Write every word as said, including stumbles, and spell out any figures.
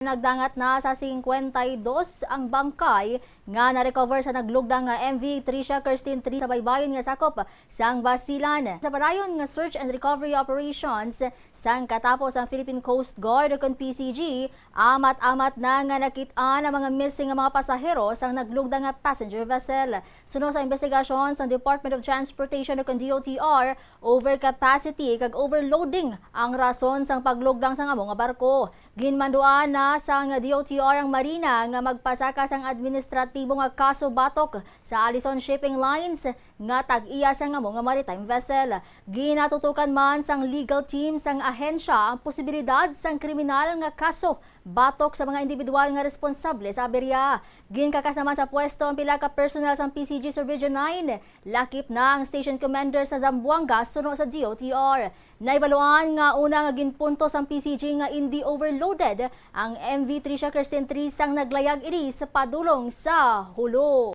Nagdangat na sa singkwenta y dos ang bangkay nga na-recover sa naglugdang nga M V Tricia Kirstin three sa baybayon nga sakop sang Basilan. Sa padayon nga search and recovery operations, sang katapos ang Philippine Coast Guard ukon P C G, amat-amat na nga nakit-an ang mga missing nga mga pasahero sang naglugdang nga passenger vessel. Suno sa investigasyon sang Department of Transportation ukon D O T R, overcapacity kag overloading ang rason sang paglugdang sang amo nga barko. Ginmanduan na sang D O T R ang Marina nga magpasaka sang administratibo nga kaso batok sa Allison Shipping Lines nga tag-iya sang amo nga maritime vessel. Ginatutukan man sang legal team sang ahensya ang posibilidad sang kriminal nga kaso batok sa mga individual nga responsable sa aberya. Ginkakas naman sa pwesto ang pila ka personnel sang P C G sa Region nine, lakip na ang station commander sa Zamboanga suno sa D O T R. Naibaluan nga una nga ginpunto sang P C G nga indi overloaded ang M V Tricia Kirstin three sang naglayag ini sa padulong sa Jolo.